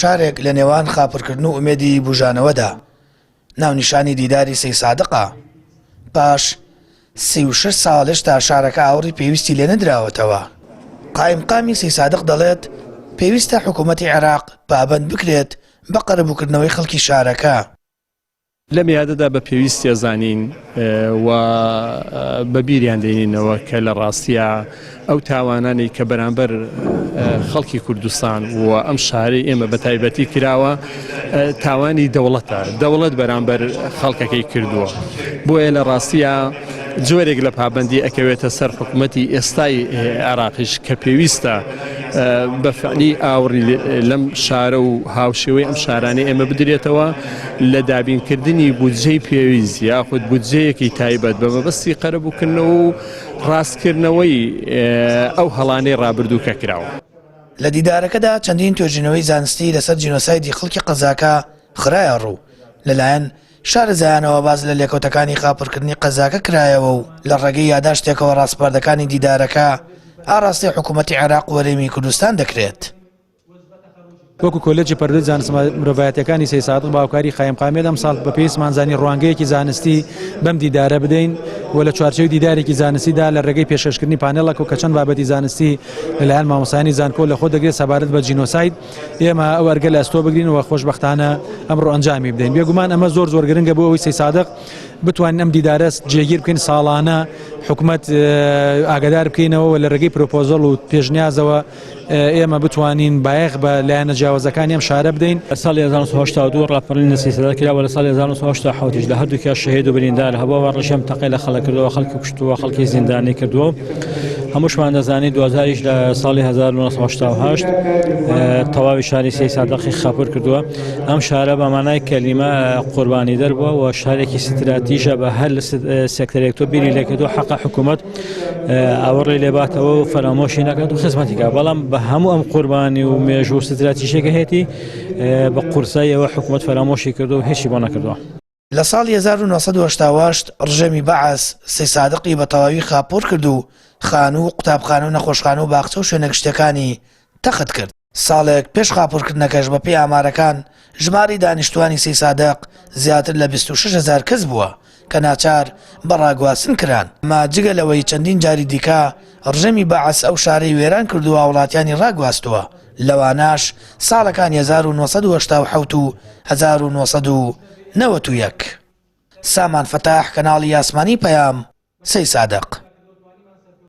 شارێک لە نێوان خاپڕکردن و ئومێدی بوژانەوەدا، ناونیشانی دیداری سەیسادقە. پاش 36 ساڵ هێشتا شارەکە ئاوڕی پێویستی لێ نەدراوەتەوە. قائیمقامی سەیسادق دەڵێت، پێویستە حکوومەتی عێراق پابەند بکرێت بە قەرەبووکردنەوەی خەڵکی شارەکە. لەم یادەدا بە پێویستی ئەزانین و بە بیریان دێنینەوە کە لە ڕاستیا ئەو تاوانانەی کە بەرامبەر خەڵکی کوردستان و ئەم شارەی ئێمە بە تایبەتی کراوە تاوانی دەوڵەتە دەوڵەت بەرامبەر خەڵکەکەی کردووە بۆیە لە ڕاستیا جۆرێک لە پابەندی ئەکەوێتە سەر حکوومەتی ئێستای عێراقیش کە پێویستە بە فعلی ئاوڕی لەم شارە و هاوشێوەی ئەم شارانەی ئێمە بدرێتەوە لە دابینکردنی بودجەی پێویست یاخود بودجەیەکی تایبەت بە مەبەستی قەرەبووکردنەوە و ڕاستکردنەوەی ئەو هەڵانەی ڕابردوو کە کراوە. لە دیدارەکەدا چەندین توێژینەوەی زانستی لەسەر جینۆسایدی خەڵکی قەزاکە خرایە ڕوو، لەلایەن شارەزایانەوە باس لە لێکەوتەکانی خاپڕکردنی قەزاکە کرایەوە و لە ڕێگەی یاداشتێکەوە ڕاسپاردەکانی دیدارەکە ئاڕاستەی حکوومەتی عێراق و هەرێمی کوردستان دەکرێت. وەکو کۆلێجی پەروەردەی زانستە مرۆڤایەتیەکانی سەید سادق بە هاوکاری قایمقامیەت ئەمساڵ بە پێویستمان زانی ڕوانگەیەکی زانستی بەم دیدارە بدەین و لە چوارچێوەی دیدارێکی زانستیدا لە ڕێگەی پێشکەشکردنی پانێڵێک و کە چەند بابەتی زانستی لەلایەن مامۆستایانی زانکۆ لەخۆ دەگرێت سەبارەت بە جینۆساید ئێمە ئەو ئەرگە لە ئەستۆ بگرین و خۆشبەختانە ئەمڕۆ ئەنجامی بدەین بێگومان ئەمە زۆر زۆر گرنگە بۆ ئەوەی سەید سادق بتوانین ئەم دیدارە جێگیر بکەین ساڵانە حکومەت ئاگادار بکەینەوە لە ڕێگەی پرۆپۆزەڵ و پێشنیازەوە ئێمە بتوانین بایەخ بە لایەنە جیاوازەکانی ئەم شارە بدەین. لە ساڵی 1982 ڕاپەڕین لە سیسەدا کرا و لە ساڵی 1987 یش لە هەردووکیا شەهید و بریندار هەبووە و ڕژێم تەقەی لە خەڵک کردووە، خەڵکی کوشتووە، خەڵکی زیندانی کردووە. هەمووشمان دەزانین دواجاریش لە ساڵی 1988 تەواوی شاری سەیسادەقی خاپور کردووە. ئەم شارە بە مانای کەلیمە قوربانیدەر بووە و شارێکی ستراتیژە بە هەر سێکتەرێک تۆ بیری لێکردووە حەقە حکوومەت ئاوڕی لێباتەوە و فەرامۆشی نەکات و خزمەتی کا بەڵام بە هەموو ئەم قوربانی و مێژوو و ستراتیژێکە هەیەی بە قورساییەوە حکوومەت فەرامۆشی کردو و هیچی بۆ نەکردووە. لە ساڵی 1988 ڕژێمی بەعس سەیسادقی بە تەواوی خاپوور کرد و خانوو و قوتابخانە و نەخۆشخانە و باخچە و شوێنە گشتیەکانی تەخت کرد. ساڵێک پێش خاپوورکردنەکەش بەپێی ئامارەکان ژمارەی دانیشتووانی سەیسادق زیاتر لە 26 هەزار کەس بووە کە ناچار بە ڕاگواستن کران، ئەمە جگە لەوەی چەندین جاری دیکە ڕژێمی بەعس ئەو شارەی وێران کرد و هاوڵاتیانی ڕاگواستووە، لەوانەش ساڵەکانی 1987 و 1991. سامان فەتاح، کەناڵی ئاسمانی پەیام، سەیسادق.